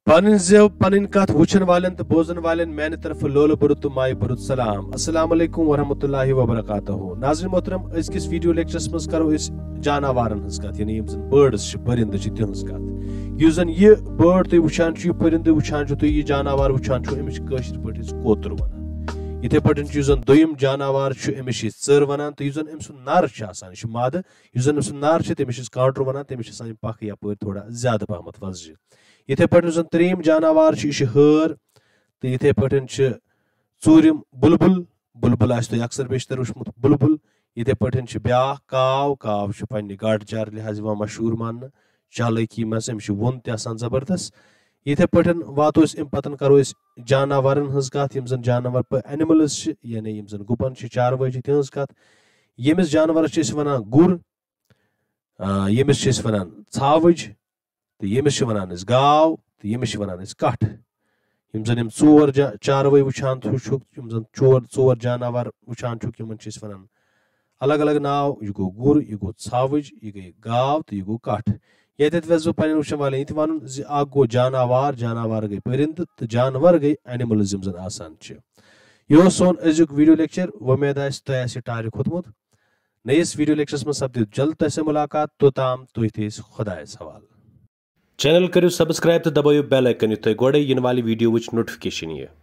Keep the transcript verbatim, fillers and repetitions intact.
پنٕنۍ زٮ۪و، پنٕنۍ کتھ وٕچھن والٮ۪ن تہٕ بوزن والٮ۪ن میانہِ طرفہٕ لولہٕ بوٚرُت تہٕ مایہِ بوٚرُت سلام۔ السلام علیکم ورحمۃ اللہ وبرکاتہ۔ ناظرین محترم، أزکِس ویڈیو لیکچرس منٛز کرو أسۍ جاناوارن ہٕنٛز کتھ، یعنی یِم زن birds چھِ، پٔرِندٕ چھِ، تِہٕنٛز کتھ۔ یُس زن یہِ bird تُہۍ وٕچھان چھِو، یہِ پٔرِندٕ وٕچھان چھِو، تُہۍ یہِ جاناوار وٕچھان چھِو، أمِس چھِ کٲشِر پٲٹھۍ أسۍ کوتُر ونان۔ یِتھے پٲٹھۍ چھُ یُس زن دوٚیِم جاناوار چھُ، أمِس چھِ أسۍ ژٔر ونان، تہٕ یُس زن أمۍ سُنٛد نر چھُ آسان، یہِ چھُ مادٕ، یُس زن أمۍ سُنٛد نر چھُ، تٔمِس چھِ أسۍ کانٹُر ونان، تٔمِس چھِ آسان یِم پکھٕ یپٲرۍ تھوڑا زیادٕ پہمتھ وۄزجہِ۔ یِتھے پٲٹھۍ یُس زن ترٛیٚیِم جاناوار چھُ، یہِ چھُ ہٲر، تہٕ یِتھے پٲٹھۍ چھِ ژوٗرِم بُلبُل۔ بُلبُل آسہِ تۄہہِ اکثر بیشتر وٕچھمُت، بُلبُل۔ یِتھے پٲٹھۍ چھُ بیٛاکھ کاو۔ کاو چھُ پننہِ گاڈٕ چارٕ لحاظ یِوان مشہوٗر ماننہٕ، چالٲکی منٛز، أمِس چھُ وُن تہِ آسان زبردست۔ یِتھے پٲٹھۍ واتو أسۍ اَمہِ پتہٕ کرو أسۍ جاناوارن ہٕنٛز کتھ، یِم زن جاناوار پٲ-، animals چھِ، یعنی یِم زن گُپن چھِ، چاروٲے چھِ، تِہٕنٛز کتھ۔ ییٚمِس جانورس چھِ أسۍ ونان گُر، آ، ییٚمِس چھِ أسۍ ونان ژھاوٕج، تہٕ ییٚمِس چھِ ونان أسۍ گاو، تہٕ ییٚمِس چھِ ونان أسۍ کٹھ۔ یِم زن یِم ژور جا-، چاروٲے وٕچھان چھُ، چھُکھ، یِم زن ژور، ژور جاناوار وٕچھان چھُکھ، یِمن چھِ أسۍ ونان الگ الگ ناو۔ یہِ گوٚو گُر، یہِ گوٚو ژھاوٕج، یہِ گٔے گاو تہٕ یہِ گوٚو کٹھ۔ ییٚتٮ۪تھ وٮ۪ژھ بہٕ پننٮ۪ن وٕچھن والٮ۪ن یہِ تہِ ونُن زِ اکھ گوٚو جاناوار، جاناوار گٔے پٔرِندٕ تہٕ جانور گٔے animals یِم زن آسان چھِ۔ یہِ اوس سون أزیُک ویڈیو لیکچر۔ وۄمید آسہِ تۄہہِ آسہِ یہِ ٹارِ کھوٚتمُت۔ نٔیِس ویڈیو لیکچرس منٛز سپدِ جلد تۄہہِ سۭتۍ مُلاقات۔ توٚتام تُہۍ تھٲیِو خۄدایس حوالہٕ۔ Channel کٔرِو subscribe تہٕ دبٲیِو bell icon یُتھ تۄہہِ گۄڈَے یِنہٕ والہِ ویڈیووٕچ notification یِیہِ۔